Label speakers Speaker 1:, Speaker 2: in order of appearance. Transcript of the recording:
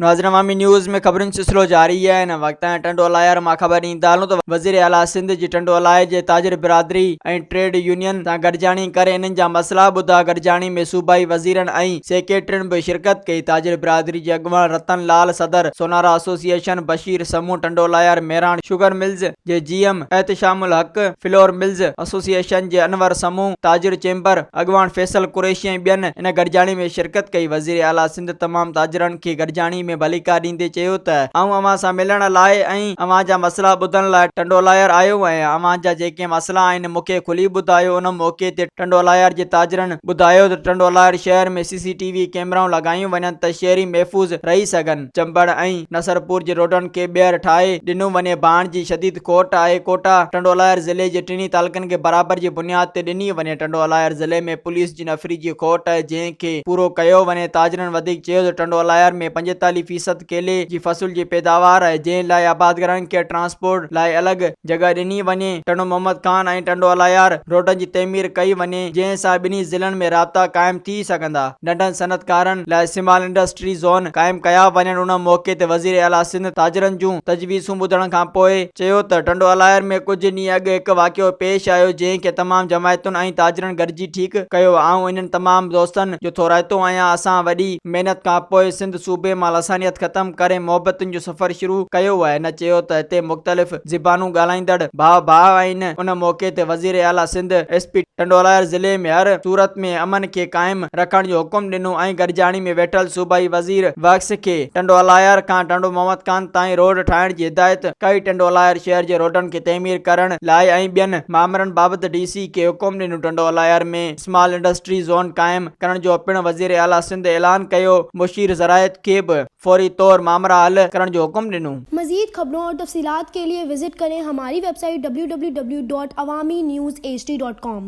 Speaker 1: ناظرين عوامي نيوز ۾ خبرن جو سلسلو جاري آهي هن وقت تائين ٽنڊو الهيار مان خبر ڏيندا هلون ته وزير اعليٰ سنڌ جي ٽنڊو الهيار جي تاجر برادري ۽ ٽريڊ يونين سان گڏجاڻي ڪري انهن جا مسئلا ٻڌا گڏجاڻي ۾ صوبائي وزيرن ۽ سيڪريٽرين به شرڪت ڪئي تاجر برادري جي اڳواڻ رتن لال صدر سونارا association Bashir Samoon Tando Allahyar Mehran sugar mills جي G M Ehtesham ul Haq flour mills association جي انور سمون تاجر چيمبر اڳواڻ فيصل قريشي ۽ ٻين ان گڏجاڻي ۾ شرڪت ڪئي وزير اعليٰ سنڌ تمام تاجرن کي گڏجاڻي ۾ ڀليڪار ڏيندي چيو ته آئون اوهان سان ملڻ لاء ۽ اوهان جا مسئلا ٻڌڻ لاء ٽنڊوالهيار آيو آهيان اوهان جا جيڪي مسئلا آهن مون کي کلي ٻڌايو ان موقعي تي ٽنڊوالهيار جي تاجرن ٻڌايو ته ٽنڊوالهيار شهر ۾ سي سي ٽي وي ڪئميرائون لڳايون وڃن ته شهري محفوظ رهي سگهن چمبڙ ۽ نصرپور جي روڊن کي ٻيهر ٺاهي ڏنو وڃي ڀاڻ جي شديد کوٽ آهي ڪوٽا ٽنڊوالهيار ضلعي جي ٽنهي تعلقن کي برابر جي بنياد تي ڏني وڃي ٽنڊوالهيار ضلعي ۾ پوليس جي نفري جي کوٽ آهي جنهن کي پورو ڪيو وڃي تاجرن وڌيڪ چيو ته ٽنڊو الهيار ۾ 45 فيصد ڪيلي جي فصل جي پيداوار آهي جنهن لاء آبادگارن کي ٽرانسپورٽ لاء الڳ جڳهه ڏني وڃي ٽنڊو محمد خان ۽ ٽنڊو الهيار روڊن جي تعمير ڪئي وڃي جنهن سان ٻنهي ضلعن ۾ رابطا قائم ٿي سگهندا ننڍن صنعتڪارن لاء سمال انڊسٽري زون قائم ڪيا وڃن ان موقعي تي وزير اعليٰ سنڌ تاجرن جون تجويزون ٻڌڻ کانپوء چيو ته ٽنڊو الهيار ۾ ڪجهه ڏينهن اڳ هڪ واقعو پيش آيو جنهن کي تمام جماعتن ۽ تاجرن گڏجي ٺيڪ ڪيو آئون انهن تمام دوستن جو ٿورائتو آهيان اسان وڏي محنت کانپوء سنڌ صوبي مان لسانيت ختم ڪري محبتن جو سفر شروع ڪيو آهي هن چيو ته هتي مختلف زبانون ڳالهائيندڙ ڀاء ڀاء آهن ان موقعي تي وزير اعليٰ سنڌ ايس پي ٽنڊوالهيار ضلعي ۾ هر صورت ۾ امن کي قائم رکڻ جو حڪم ڏنو ۽ گڏجاڻي ۾ ويٺل صوبائي وزير ورڪس کي ٽنڊوالهيار کان ٽنڊو محمد خان تائين روڊ ٺاهڻ جي هدايت ڪئي ٽنڊوالهيار شهر جي روڊن کي تعمير ڪرڻ لاء ۽ ٻين مامرن بابت ڊي سي کي حڪم ڏنو ٽنڊوالهيار ۾ اسمال انڊسٽري زون قائم ڪرڻ جو پڻ وزير اعليٰ سنڌ اعلان ڪيو مشير زراعت کي به فوري طور مامرا حل ڪرڻ جو حڪم ڏنو.
Speaker 2: مزيد خبرون اور تفصيلات کے لئے وزٽ ڪرين ھماري web site www.awamiNewsHD.com.